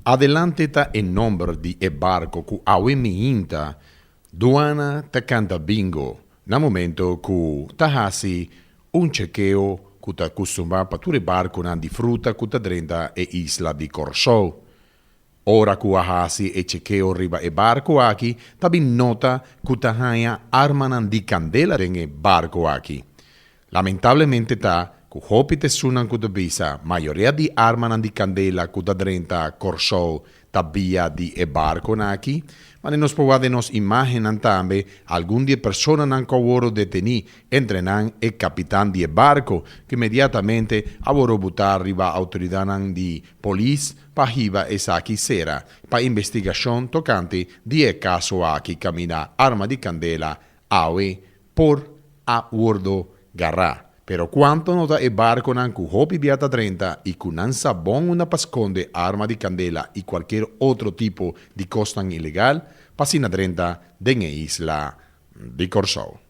Adelante ta e nomber di e barco cu awe miinta Duana ta canta bingo na momento cu ta haci un chekeo cu ta custumba pa tur e barconan di fruta cu ta drenta e isla di Corsou. Ora cu a haci e chekeo riba e barco aki ta bin nota cu ta haña armanan di candela den e barco aki. Lamentablemente ta cu hopi ta esunnan cu ta bisa mayoria di armanan di candela cu ta drenta Corsou ta bia di e barconan aki. Mane nos por wak den nos imagennan tambe algun di e personanan cu a worde deteni, entre nan e capitan di e barco cu inmediatamente a worde buta riba autoridadnan di polis pa hiba esaki sera pa investigacion tocante di e caso aki caminda arma di candela awe por a wordo gará. Pero cuanto no ta e barconan cu hopi bia ta drenta y cu nan sa bon unda pa sconde arma di candela y cualkier otro tipo di cosnan ilegal pa asina drenta den e isla di Corsou.